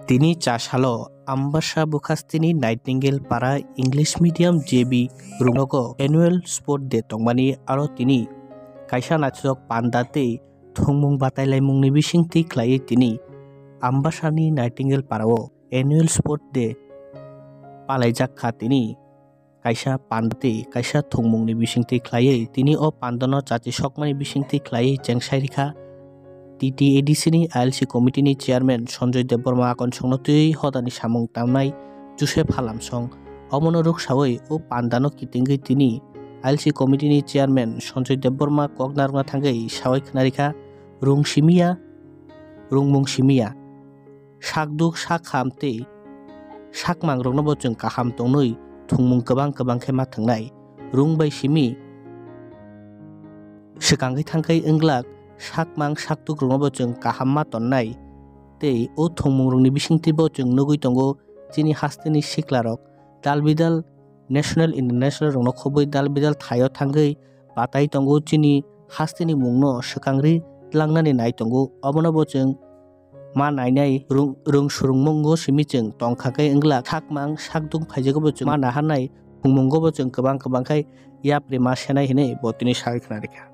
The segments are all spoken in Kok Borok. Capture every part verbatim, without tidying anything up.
Tini cha salo Ambasa Bukhastini Nightingale Para English Medium J B rungnogo Annual Sport Day tongmani, aro tini kaisa naithok panda tei thwngmung batailaimungni bisingtwi khlaiwi tini Ambasani Nightingale Parao Annual Sport Day palaijak kha tini. Kaisa panda tei kaisa thwngmungni bisingtwi khlaiwi tini o pandano chachi sokmani bisingtwi khlaiwi chengsairikha T T A D C ni I L C committee ni chairman Sanjoy Debbarma, akon songno twiwi hodani samung tangnai Joseph Halamsong. Omono ruksawi o pandano kitingwi tini I L C committee ni chairman Sanjoy Debbarma kok narwkna thangwi sawi khwnarikha, rung simiya, rungmung simiya. Sakduk, sakham tei sakmangrokno bo chwng kaham tongnwi thwngmung kwbang kwbang khe ma thwngnai. Rung bai simi swkangwi thangkhai wnglak, sakmang sakduk rokno bo chwng kaham ma tonnai. Tei o thwngmungrokni bisingtwi bo chwng nugwi tongo chini hasteni siklarok dal bidal national international rokno khobwi dal bidal thaio thangwi batai tongo, chini hasteni mungno swkangri tlangnani nai tongo. Obono bo chwng ma nainai rung, rung surungmungo simi chwng tongkha khe wngla sakmang sakduk phaijago bo chwng ma naharnai thwngmungo bo chwng kwbang kwbang khai yapri ma senai hinwi bo tini sawi khna rikha.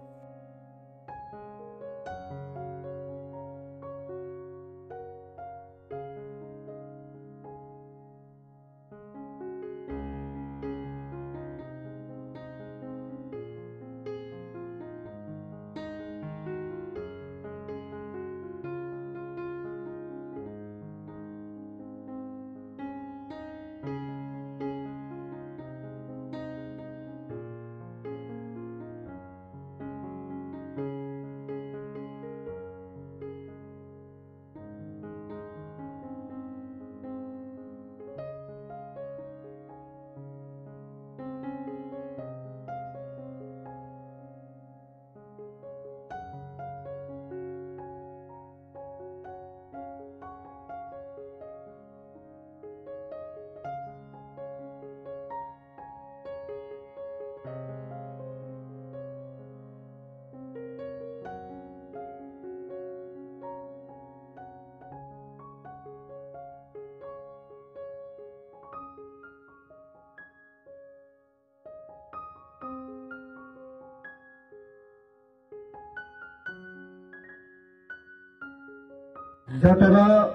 Jotono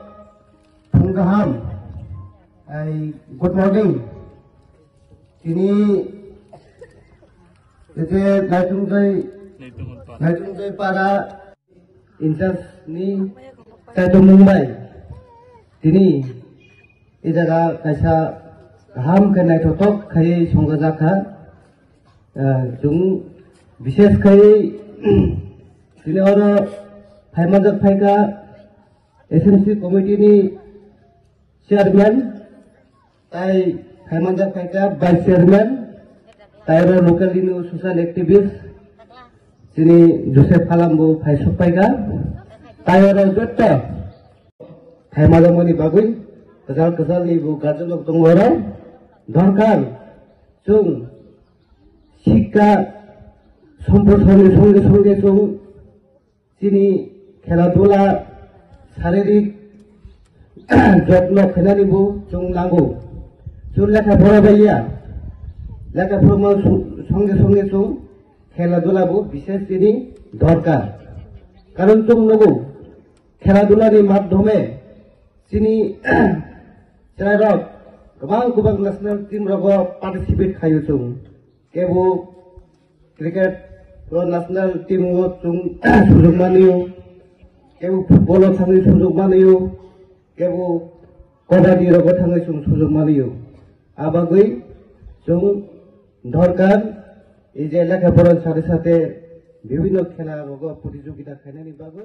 phung kaham, ai, good morning. Tini ete Naitungjoi, Naitungjoi para in charge ni Chaitu Mumbai. Tini e jaga kaisa kaham khe naithothok khaiwi songjajakha. Ah, chwng bishes khai tini oro phaimanjak phaikha S M C committee ni chairman, tai phaimanjak phaikha vice chairman, tai oro local ni social activist chini Joseph Halam bo phaisok phaikha, tai oro jotto thaimajakmani bagwi kwchal kwchal ni bo guardian rok tongo oro. Dorkar chwng sikha somprosarni songe songe chwng chini khela dula, saririk jotno khainani bo chwng nango. Chwng lekha pora baiya, lekha pora ma songe songe chwng khela dula bo bishes chini dorkar. Karon chwng nugo, khela dula ni madhyome chini chwrairok kwbang kwbang national team rogo participate khaio chwng. Kebo cricket o national team o chwng sujok manio, kebo football o thangwi sujok manio, kebo kabaddi rogo thangwi chwng sujok manio. Abagwi chwng dorkar, ei je lekha pora sate sate bibhinno khela rogo protijogita khainani bagwi.